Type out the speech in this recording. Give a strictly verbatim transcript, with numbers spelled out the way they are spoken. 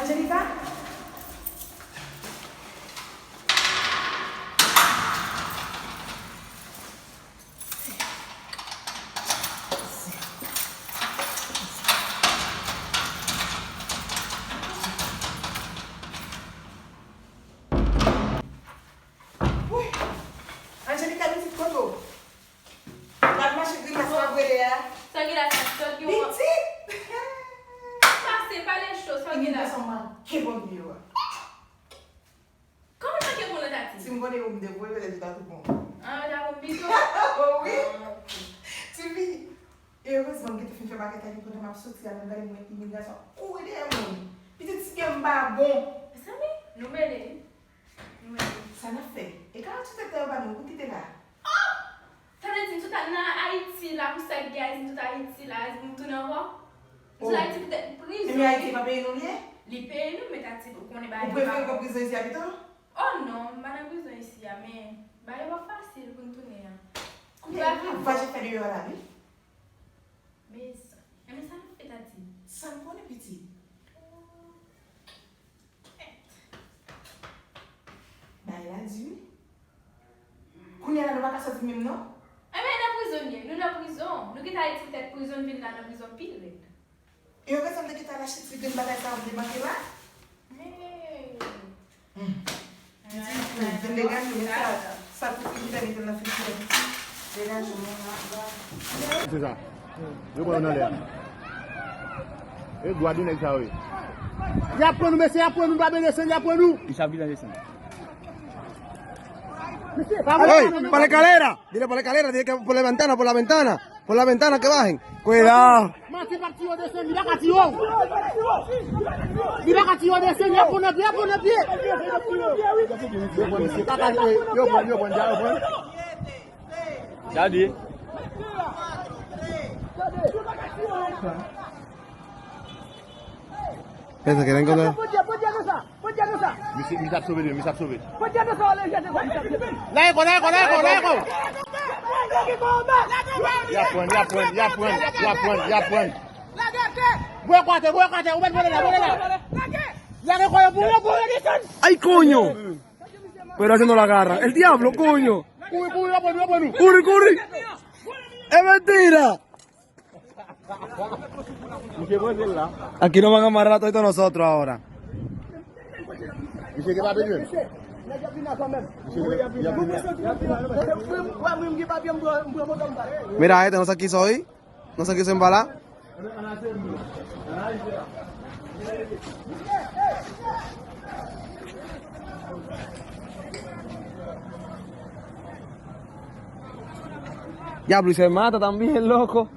Angelica? Wi. Angelica, pitit, kote w? L ap mache grimas w ap rele a. Sa gen la, sa sòt gen yon... Pitit! Pase, pale cho, sa gen la. Pitit, sa manke bon vye w. Kòman sa ke bon nan tati? Si m konnen ou m te voye, petèt li ta tou bon. Ah, li ta bon pito? Oh, wi. Ah, ok. Tifi, e erezman m gentan fin fè pakèt la, epi pandan m ap soti a, m gade mwen imigrasyon ap kouri dèyè mwen. Pitit, si gen m pa bon. Mezanmi, nou mele, wi. Nou mele. Sa n ap fè? E karant-uit èdtan yo ba nou, pou kite la. Oh! Sa vle di, m sot al nan Ayiti la, pou sa k gen Ayiti, m sot Ayiti la, pou m tounen ankò? M sot Ayiti poutèt prizon. Ebyen, Ayiti pa peyi nou li ye? Li peyi nou, men tati, ou konnen bagay yo pa bon. Ou prefere pran prizon isi a pito? Oh non, m pa nan prizon isi a, men bagay yo pa fasil pou n tounen an. Kounye a, ravaj ap fè deyò a la, wi. Mezanmi, sa nou fè, tati? Sa m konnen, pitit. Bagay la di, wi. Kounye a la, nou pa ka soti menm, non? Enben, nan prizon n ye. Nou nan prizon. Nou kite Ayiti poutèt prizon, n vin la nan prizon pi rèd. E yo gentan te gentan al achte ti grenn bagay sa yo pou te manke la? Hey. Hmm. Pitit, vin degaje, men sa, sa pou fin fè, mete l nan fritiyè, pitit. Degaje, mwen, mwen, mwen. Se sa. Yo pran yo nan lè a. E gwa de nèg sa yo ye. Y ap pran nou, mesye, y ap pran nou, pa bezwen desann, y ap pran nou. Misye ap vin desann. Hey, por la escalera. Dile por la escalera, dile que por la ventana, por la ventana. Por la ventana que bajen. Cuidado. Manti p ap tiye w desann, li pa ka tiye w. Li pa ka tiye w desann, y ap pran nan pye, y ap pran nan pye. Yo pran misye, yo pran, yo pran, yo pran. Gade. Pensa que era encontrar. Misye, misye ap sove li, misye ap sove. Lage kò, lage kò, lage kò, lage kò. Y ap pran, y ap pran, y ap pran, y ap pran, y ap pran. Bwè kwatè, bwè kwatè, ou mèt vole la, vole la. Lage kò yo pou yo, pou yo desann. Ay, coño. Pero ese no lo agarra. El diablo, coño. Kouri, kouri, yo pran nou, yo pran nou. Corre, corre. Es mentira. Misye poze l la. Aquí nos van a amarrar a todos nosotros ahora. Misye gen papye li menm. Misye gen, y ap vin la. Mira, este no se quiso ir. No se quiso embalar. Diablo, y se mata también, loco.